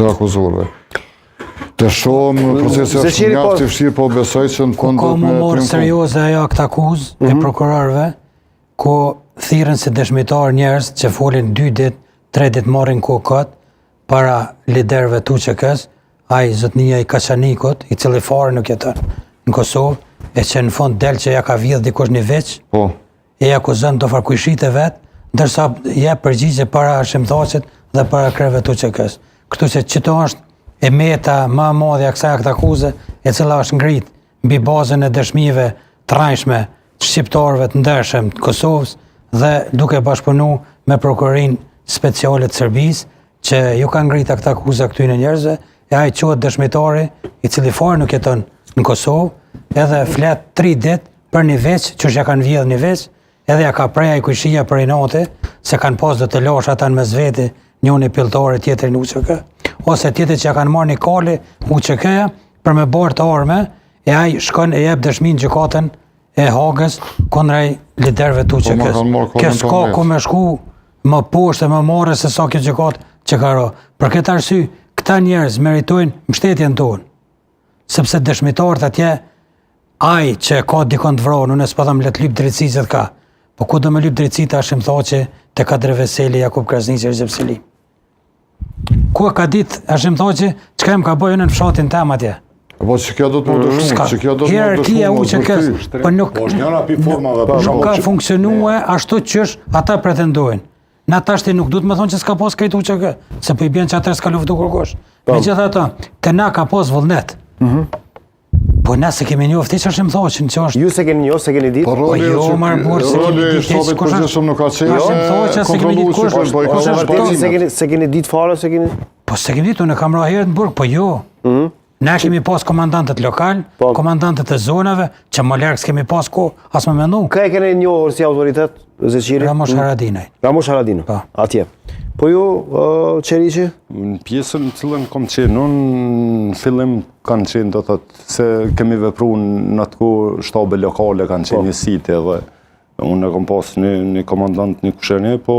Të akuzuarve. Të shohim procesi është mjaft po- i vështirë, po besoj që në fund do të me marrë serioze ajo aktakuzë mm -hmm. e mhm. prokurorëve, ku thirren si dëshmitarë njerëz që folin 2 ditë, 3 ditë marrin kohë kot para liderëve të UÇK-s, ai zotnia i Kaçanikut, i cili fare nuk jeton në Kosovë, e që në fund del që ja ka vjedh dikush një viç, po. e akuzon do farë kojshitë e vet, ndërsa jep përgjigje para Hashim Thaçit dhe para krerëve të UÇK-s. Kështu që qëto është e meta më e madhe e kësaj aktakuze, e cila është ngrit mbi bazën e dëshmive të rrejshme të shqiptarëve të ndershëm të Kosovës dhe duke bashkëpunu me prokurorinë speciale të Serbisë, që ju ka ngrit aktakuza këtyne njerëzve, e ai quhet dëshmitari, i cili fare nuk jeton në Kosovë, edhe flet 3 ditë për një viç, qysh ja kanë vjedh një viç, edhe ja ka pre ai kojshia për inati, se kanë pas do telashe ata në mes veti, njëni pilltare, tjetri në UÇK, ose tjetri që ja kanë marrë një kali UÇK-ja për me bartë arme, e ai shkon e jep dëshmi në gjykatën e Hagës kundra liderëve të UÇK-s. Po, Kjo s'ka ku me shku më poshtë e më marre se sa kjo gjykatë që ka ra. Për këtë arsye, këta njerëz meritojnë mbështetjen tonë. Sepse dëshmitarët atje, ai që ka dikon të vranë, unë s'po them le të lyp drejtësi gjithka. Po ku do me lyp drejtësi te Hashim Thaçi, te Kadri Veseli, Jakup Krasniqi, Rexhep Selimi? Ku e ka ditë Hashim Thaçi, çka jam ka bo unë në fshatin tem atje? Po që kjo do të më dëshmu, që kjo do të më dëshmu, Hierarkia UÇK-s, po nuk, po është njëra pi formave, po nuk ka funksionue ashtu qysh ata pretendojnë. Na tashti nuk duhet me thonë që s'ka pas krejt UÇK, se po i bjen që atëherë s'ka luftu kërkush. Po. Megjithatë, te na ka pas vullnet. Mm Po na s'e kemi njoft hiç Hashim Thaçin që është Ju s'e keni njoft, s'e keni ditë? Po, po jo, marë burrë, s'e kemi ditë hiç kush është. Nuk ka qenë. Hashim Thaçi s'e kemi ditë kush është. Kush është s'e keni s'e keni ditë fare, s'e keni. Po s'e kemi ditë, unë kam ra herët në burg, po jo. Mhm. Na kemi pas komandantët lokal, po. komandantët e zonave, që më larg s'kemi pas ku, as me mendu. Kë e keni njohur si autoritet, Zeqiri? Ramush mm. Haradinaj. Ramush Haradinaj, po. atje. Po ju, uh, Qeriqi? Në pjesën në cilën kom qenë, unë në fillim kanë qenë, do thot, se kemi vepru në atë kohë shtabe lokale, kanë qenë po. njësite dhe unë e kom pas një, një komandant, një kushëri, po...